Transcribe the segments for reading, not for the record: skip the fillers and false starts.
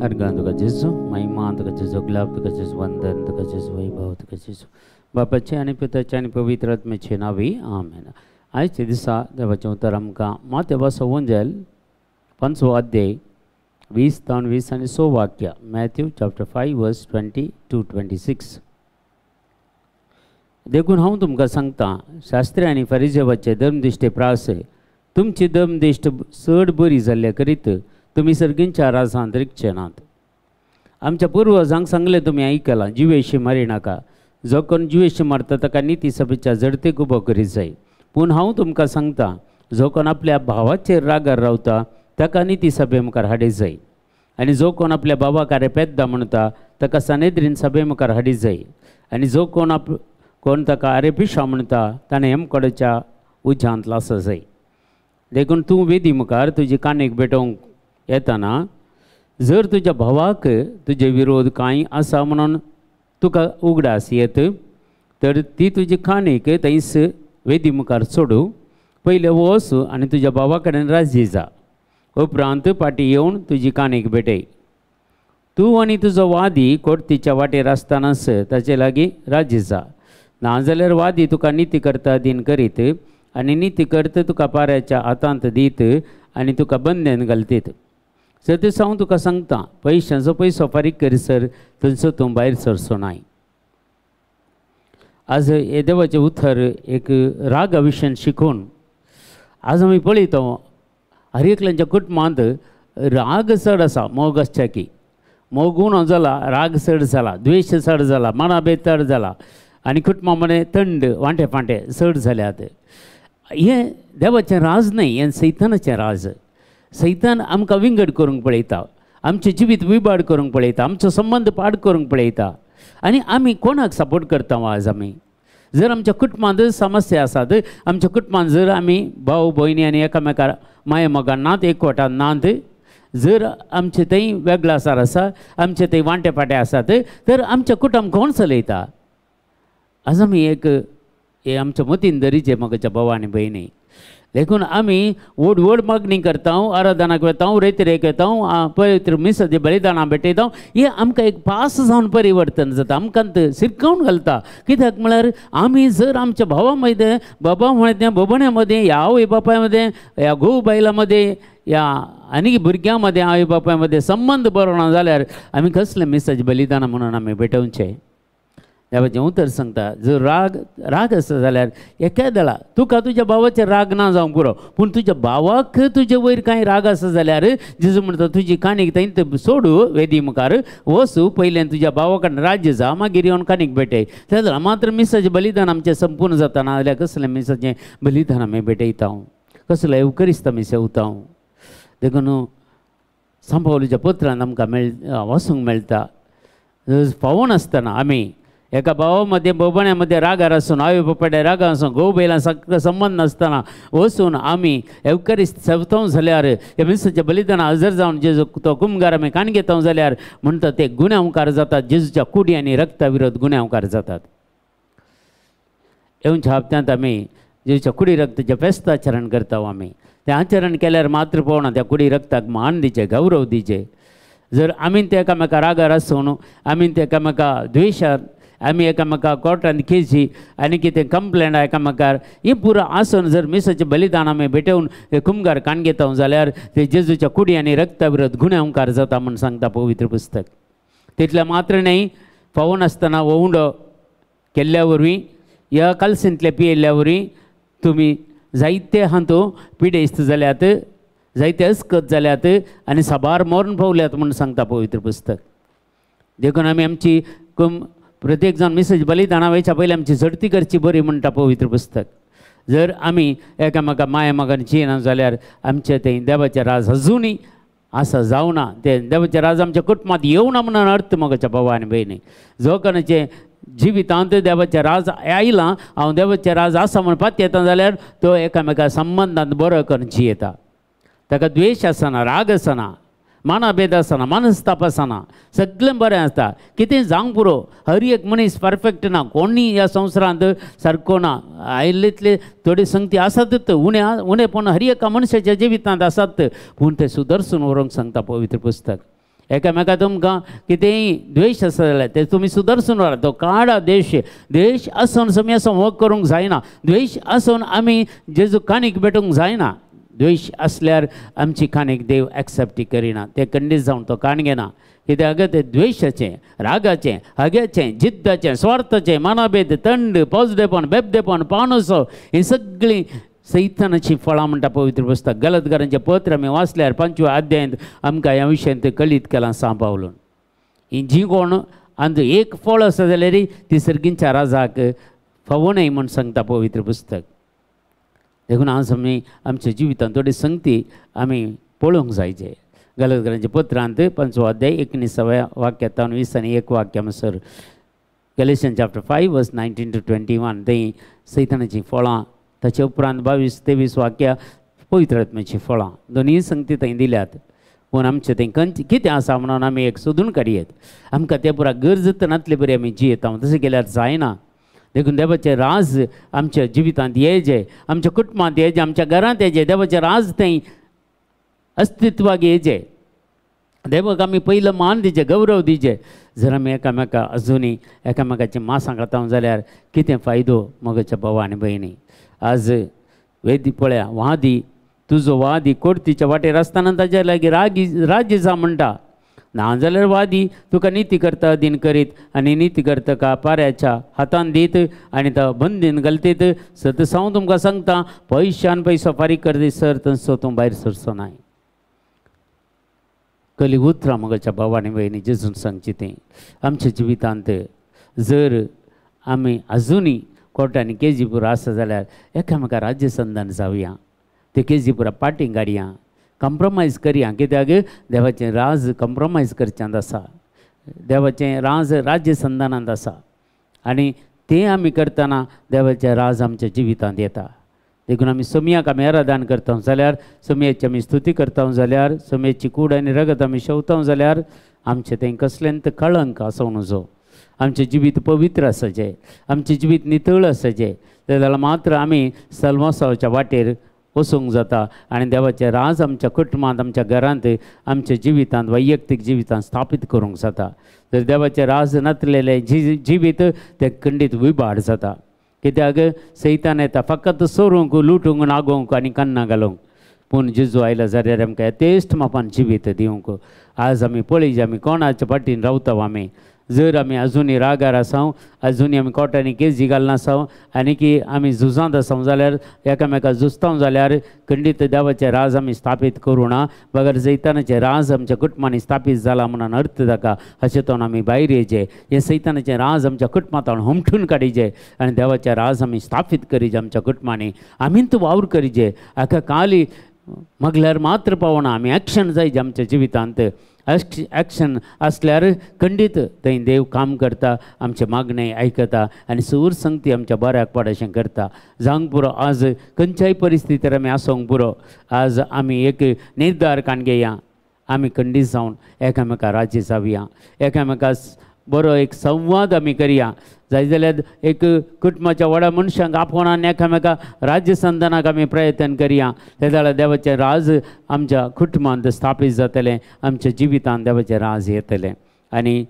अर्गां तुका जेजू, महिमा तुका जेजू, गुलाब तुका जेजू, वंदन तुका जेजू, वैभव तुका जेजू, बापाचे आनी पुताचे आनी पवित्र आत्म्याचे नांवी आमेन. आयच्या दिसा देवाचें उतर आमकां मातेवा उंजेल 5वो अध्याय 20 तावन 20 आनी 6 वाक्य, मॅथ्यू चॅप्टर 5 वर्स 20 to 26. देखून हांव तुमकां सांगता, शास्त्री आनी फरिजेवाचे धर्मदिश्टे प्रास तुमची धर्मदिश्ट चड बरी जाल्ल्या करीत तुमी सर्गींच्या राजांत रिगचे नात. आमच्या पुर्वजांक सांगलें तुमी आयकलां, जिवेशी मारी नाका, जो कोण जिवेशी मारता ताका निती सभेच्या जडतेक उबो करीत जाय. पूण हांव तुमकां सांगता, जो कोण आपल्या भावाचेर रागार रावता ताका निती सभे मुखार हाडी जाय, आनी जो कोण आपल्या भावाक आरे पेद्दा म्हणटा ताका सानेद्रीन सभे मुखार हाडी जाय, आनी जो कोण कोण ताका आरे पिशा म्हणटा ताणें हेमकोडेच्या उज्यांत लासो जाय. देखून तूं वेदी मुखार तुजी काणीक भेटोवंक येताना जर तुज्या भावाक तुजे विरोध कांय आसा म्हणून तुका उगडास येत तर ती तुजी काणीक थंयस वेदी मुखार सोडू, पयलें वच आनी तुज्या भावा कडेन राजी जा, उपरांत फाटीं येवन तुजी काणीक भेटय. तूं आनी तुजो वादी कोर्तीच्या वाटेर आसतनाच ताचे लागीं राजी जा, नाजाल्यार वादी तुका निती करता दीन करीत आनी निती करत तुका पाऱ्याच्या हातांत दीत आनी तुका बंदेन घालतीत. सदीस हांव तुका सांगता, पयशांचो पयसो फारीक करीसर थंयचो तूं भायर सरचो नाय. आज हे देवाचें उतर एक रागा विशयान शिकोवन आज आमी पळयता हर एकल्यांच्या कुटुंबांत राग चड आसा. मोग आसच्या की मोग उणो जाला, राग चड जाला, द्वेश चड जाला, मनाभेद चड जाला आनी कुटुंबा मदें थंड वांटे फांटे चड जाल्यात. हें देवाचें राज न्हय, हें सैतानाचें राज. सैतान आमकां विंगड करूंक पळयता, आमचें जिवीत विबाड करूंक पळयता, आमचो संबंद पाड करूंक पळयता. आनी आमी कोणाक सपोर्ट करता आज आमी? जर आमच्या कुटुंबांत समस्या आसात, आमच्या कुटुंबांत जर आमी भाव भयणी आनी एकामेकार माया मोगान नात, एकवटान नात, जर आमचे थंय वेगळासार आसा, आमचे थंय वांटे फांटे आसात, तर आमच्या कुटुंब कोण चलयता? आज आमी एक हे आमच्या मतीन दरीचे म्हज्या भाव आनी भयणी. देखून आमी व्हड व्हड मागणी करता, आराधनाक वेता, रेतरेक वेता, पवित्र मिसाचें बलिदानां भेटयता. हें आमकां एक पास जावन परिवर्तन जाता, आमकां शिरकावन घालता. कित्याक म्हळ्यार आमी जर आमच्या भावा मदें, बाबा मदें, भोबण्या मदें, ह्या आवय बापाय मदें, ह्या घोव बायलां मदें, ह्या आनी भुरग्यां मदें, आवय बापाय मदें संबंद बरो ना जाल्यार आमी कसलें मिसाचें बलिदानां म्हणून आमी भेटोवचें? देवाचें उतर सांगता, जर राग राग आसा जाल्यार एकादळा तुका तुज्या भावाचेर राग ना जावंक पुरो, पूण तुज्या भावाक तुजे वयर कांय राग आसा जाल्यार जेजू म्हणटा तुजी काणीक थंय सोडू, वेदी मुखार वचू, पयल्यान तुज्या भावा कडेन राज्य जा, मागीर येवन काणीक भेटय. तेन्ना मात्र मिसाचें बलिदान आमचें संपूर्ण जाता, ना जाल्यार कसलें मिसाचें बलिदान आमी भेटयता, कसलें एवकरिस्त आमी सेवता. देखून सांपावलीच्या पत्रान आमकां वाचूंक मेळटा, फावो नासतना आमी एका भावा मदें भोवण्या मदें रागार आसून, आवय बापाय रागार आसून, घोव बैलां संबंद नासतना वचून आमी एवकरिस्त सेवता जाल्यार, ह्या मिसाच्या बलिदानां हजर जावन जेजू तो कुमगार आमी काण घेता जाल्यार म्हणटा ते गुन्यांवकार जातात, जेजूच्या कुडी आनी रक्ता विरोध गुन्यांवकार जातात. येवच्या हप्त्यांत आमी जेजूच्या कुडी रक्ताचें फेस्त आचरण करता. आमी तें आचरण केल्यार मात्र पळोवना, त्या कुडी रक्ताक मान दिचें, गौरव दिचें. जर आमी ते एकामेका रागार आसून, आमी ते एकामेका द्वेशार, आमी एकामेका कोर्टान केसी आनी कितें कंप्लेन एकामेकार ही पुरो आसून जर मिसाचें बलिदान आमी भेटोवन कुमगार काण घेता जाल्यार ते जेजूच्या कुडी आनी रक्ता विरोध गुन्यांवकार जाता म्हूण सांगता पवित्र पुस्तक. तितलें मात्र न्हय, फावो नासतना ओंवडो केल्ल्या वरवीं ह्या कालसींतले पियेल्ल्या वरवीं तुमी जायते हातूंत पिडेस्त जाल्यात, जायते अस्कत जाल्यात आनी साबार मरण पावल्यात म्हूण सांगता पवित्र पुस्तक. देखून आमी आमची प्रत्येक जाण मिसाचें बलिदानां वयच्या पयलीं आमची झडती करची बरी म्हणटा पवित्र पुस्तक. जर आमी एकामेका माया मोगान जियेना जाल्यार आमचें तें देवाचें राज अजुनूय आसा जावना, तें देवाचें राज आमच्या कुटुंबांत येवना म्हणून अर्थ म्हज्या भावा आनी भयणी. जो कोणाचें जिवितांत देवाचें राज आयलां, हांव देवाचें राज आसा म्हूण पातयेता जाल्यार तो एकामेका संबंदांत बरो करून जियेता, ताका द्वेश आसना, राग आसना, मानाभेद आसना, मनस्ताप आसना, सगळें बरें आसता. कितें जावंक पुरो, हर एक मनीस परफेक्ट ना, कोणूय ह्या संवसारांत सारको ना. आयिल्ले थोडी संगती आसातच, उणें उणेपण हर एका मनशाच्या जिवितांत आसात, पूण तें सुदर्शन व्हरूंक सांगता पवित्र पुस्तक. एकामेका तुमकां कितेंय द्वेश आसा जाल्यार ते तुमी सुदरसून व्हरात, तो काडा द्वेश. द्वेश आसून सोमयाचो मोग करूंक जायना, द्वेश आसून आमी जेजू काणीक भेटूंक जायना. द्वेश आसल्यार आमची काणीक देव एक्सेप्ट करिना, ते खंडीत जावन तो काण घेना. कित्याक ते द्वेशाचें, रागाचें, हग्याचें, जिद्दाचें, स्वार्थाचें, मानाभेद, थंड, पोजडेपण, बेबदेपण, पानसो हीं सगळीं सैतानाचीं फळां म्हणटा पवित्र पुस्तक. गलतगारांचें पत्र आमी वाचल्यार 5व्या अध्यायांत आमकां ह्या विशयांत कळीत केलां सांव पावलून. ही जी कोण आनी एक फळ आसा जाल्यार ती सर्गींच्या राजाक फावो न्हय म्हूण सांगता पवित्र पुस्तक. देखून आज आमी आमच्या जिवितांत थोडी संगती आमी पळोवंक जाय. जे गलतगारांच्या पत्रांत 5वो अध्याय 19व्या वाक्यांत 20 आनी 1 वाक्या म्हणसर Galatians chapter 5 verse 19 to 21 थंय सैतानाचीं फळां, ताचे उपरांत 22-23 वाक्या पवित्र आत्म्याचीं फळां, दोनूय संगती थंय दिल्यात. पूण आमचें थंय खंयचें कितें आसा म्हणून आमी एक सोदून काडयेत. आमकां तें पुरा गरज नातले बरी आमी जियेता, तशें केल्यार जायना. देखून देवाचें राज आमच्या जिवितांत येयचें, आमच्या कुटुंबांत येयचें, आमच्या घरांत येयचें, देवाचें राज थंय अस्तित्वाक येयचें. देवाक आमी पयलो मान दिचें, गौरव दिचें. जर आमी एकामेका अजुनूय एकामेकाचीं मासां खाता जाल्यार कितें फायदो मगच्या भावा आनी भयणी. आज वेदी पळया, वादी तुजो वादी कोर्तीच्या वाटेर आसतना ताच्या लागीं रागी राज्य जा म्हणटा, ना जाल्यार वादी तुका निती करता अधीन करीत आनी निती करता का पाऱ्याच्या हातान दीत आनी तो बंदीन घालतीत. सत हांव तुमकां सांगता, पयशान पयसो फारीक करती सर तसो तूं भायर सरचो नाय. कली उतरां मगच्या भावा आनी भयणी जेजून सांगची तें. आमच्या जिवितांत जर आमी अजुनूय कोर्टांनी केजीपुरा आसा जाल्यार एकामेका राज्यसंधान जावया, ते केजीपुरा पाटींग काडया, कंप्रोमायज करया. कित्याक देवाचें राज कंप्रोमायज करच्यांत आसा, देवाचें राज राज्यसंधानांत आसा आनी तें आमी करतना देवाचें राज आमच्या जिवितांत येता. देखून आमी सोमयाक आमी आराधन करता जाल्यार, सोमयाची आमी स्तुती करता जाल्यार, सोमयाची कूड आनी रगत आमी शेवता जाल्यार आमचें तें कसलेंच कळंक आसूं नजो. आमचें जिवीत पवित्र आसाचें, आमचें जिवीत नितळ आसाचें, जाल्यार मात्र आमी सल्मोसाच्या वाटेर वचूंक जाता आनी देवाचें राज आमच्या कुटुंबांत, आमच्या घरांत, आमच्या जिवितांत, वैयक्तीक जिवितांत स्थापीत करूंक जाता. जर देवाचें राज नातलेलें जिवीत तें खंडीत विबाड जाता. कित्याक सैतान येता फकत सोरूंक, लुटूंक, नागोवंक आनी कन्ना घालूंक. पूण जेजू आयला जाल्यार आमकां यथेश्ट मापान जिवीत दिवंक. आज आमी पळयचे आमी कोणाच्या फाटीन रावता. आमी जर आमी अजुनूय रागार आसाव, अजुनूय आमी कोटांनी केजी घालना आसाव आनी की आमी झुजांत आसाव जाल्यार, एकामेका झुजताव जाल्यार खंडीत देवाचें राज आमी स्थापीत करूं ना. बगर सैतानाचें राज आमच्या कुटुंबांनी स्थापीत जाला म्हणून अर्थ ताका हाचे तोंड आमी भायर येयचें. हें सैतानाचें राज आमच्या कुटुंबांत हुमटून काडीचें आनी देवाचें राज आमी स्थापीत करीचें आमच्या कुटुंबांनी. आमीच वावर करीचें. हाका काली मगल्यार मात्र पावना, आमी एक्शन जायचे आमच्या जिवितांत. एक्शन आसल्यार खंडीत थंय देव काम करता, आमचें मागणें आयकता आनी सूर संगती आमच्या बऱ्याक पड अशें करता. जावंक पुरो आज खंयच्याय परिस्थितीर आमी आसूंक पुरो. आज आमी एक निर्धार काण घेया, आमी खंडीत जावन एकामेका राज्य जावया, एकामेका बरो एक संवाद आमी करया. जाय जाल्यार एक कुटुंबाच्या व्हडा मनशांक आपोवन आनी एकामेका राज्यसंधानाक आमी प्रयत्न करया. ते जाल्यार देवाचें राज आमच्या कुटुंबांत स्थापीत जातलें, आमच्या जिवितांत देवाचें राज येतलें. आनी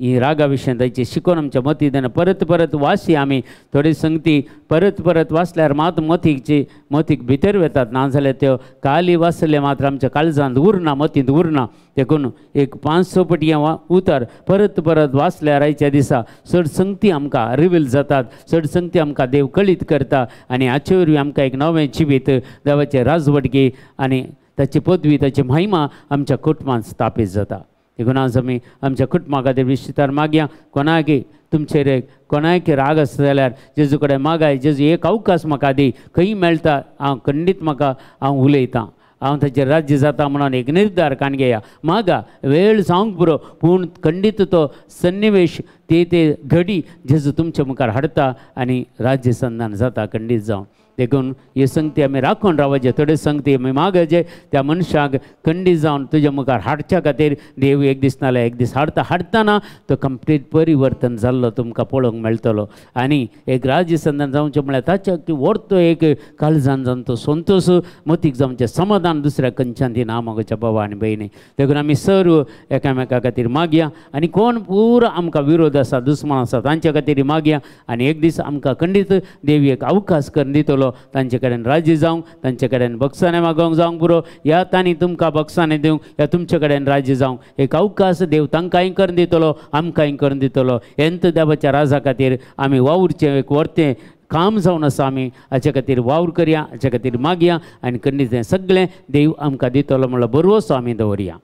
ही रागा विशयान ताची शिकोवन आमच्या मतींत परत परत वाची. आमी थोडी संगती परत परत वाचल्यार मात मतीक भितर वेतात, ना जाल्यार त्यो काली वाचले मात्र आमच्या काळजांत उरना, मतींत उरना. देखून एक 5-6 पटयां उतर परत परत वाचल्यार आयच्या दिसा चड संगती आमकां रिवील जातात, चड संगती आमकां देव कळीत करता आनी हाचे वरवीं आमकां एक नवें जिवीत, देवाचें राजवटकी आनी ताची पदवी, ताची महिमा आमच्या कुटुंबांत स्थापीत जाता. देखून आज आमी आमच्या कुटुंबा खातीर विस्तार मागया. कोणाक तुमचेर कोणाक राग आसता जाल्यार जेजू कडेन मागाय, जेजू एक अवकाश म्हाका दी, खंय मेळटा हांव खंडीत म्हाका हांव उलयतां, हांव ताचेर राज्य जाता म्हणून एक निर्धार काण घेया. मागा वेळ जावंक पुरो, पूण खंडीत तो सन्निवेश ते ते घडी जेजू तुमच्या मुखार हाडता आनी राज्य संधान जाता खंडीत जावन. देखून हे संगती आमी राखून रावचे, थोडे संगती आमी मागचे त्या मनशाक खंडीत जावन तुज्या मुखार हाडच्या खातीर देव एक दीस नाल्यार एक दीस हाडता. हाडटना तो कंप्लीट परिवर्तन जाल्लो तुमकां पळोवंक मेळटलो आनी एक राज्य संधान जावचें म्हळ्यार ताच्या व्हरतो एक काळजान जावन तो संतोश मतीक जावचें समाधान दुसऱ्या खंयच्यान दिना मागच्या बाबा आनी भयणी. देखून आमी सर्व एकामेका खातीर मागया आनी कोण पुरो आमकां विरोध आसा दुस्मान आसा तांच्या खातीर मागया आनी एक दीस आमकां खंडीत देव एक अवकाश करून दितलो तांचे कडेन राजी जावंक, तांचे कडेन बक्षाणे मागोवंक जावंक पुरो, ह्या तांणी तुमकां बक्षाणे दिवंक ह्या तुमचे कडेन राजी जावंक एक अवकाश देव तांकांय करून दितलो, आमकांय करून दितलो. हेंत देवाच्या राजा खातीर आमी वावुरचें एक व्हरतें काम जावन आसा. आमी हाचे खातीर वावर करया, हाचे खातीर मागया आनी खंडीत हें सगळें देव आमकां दितलो म्हणलो बरोसो आमी दवरया.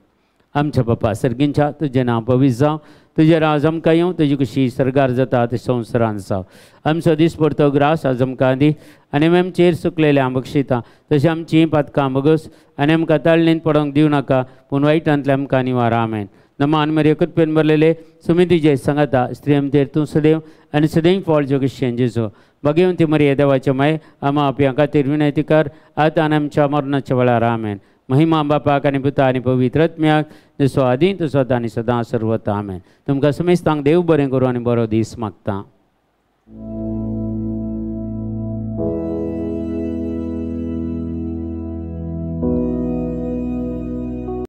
आमच्या बापा सर्गींच्या तुजें नांव पवित्र जावं, तुजें राज आमकां येवं, तुजी खुशी सर्गार जाता तशें संवसारांत जावं. आमचो दिसपडतो ग्रास आज आमकां दी आनी आमी आमचेर सुकलेले आम बक्षिता तशें आमचीं पातकां बगस आनी आमकां ताळणींत पडोवंक दिवं नाका पूण वायटांतले आमकां निवार. आमेन. नमान मरिया कृपेन भरलेले सुमितीचे सांगाता स्त्री आमचेर तूं सदैव आनी सदैव फळ जोगेशेन जेजू. भगवंती मरिया देवाचे माय आमा आपल्या खातीर विनंती कर आतां आनी आमच्या मरणाच्या वेळार. आमेन. महिमा बापाक आनी पुता आनी पवित्र आत्म्याक जसो आदी तसो आतां आनी सदां सर्वता. आमेन. तुमकां समेस्तांक देव बरें करूं आनी बरो दीस मागता.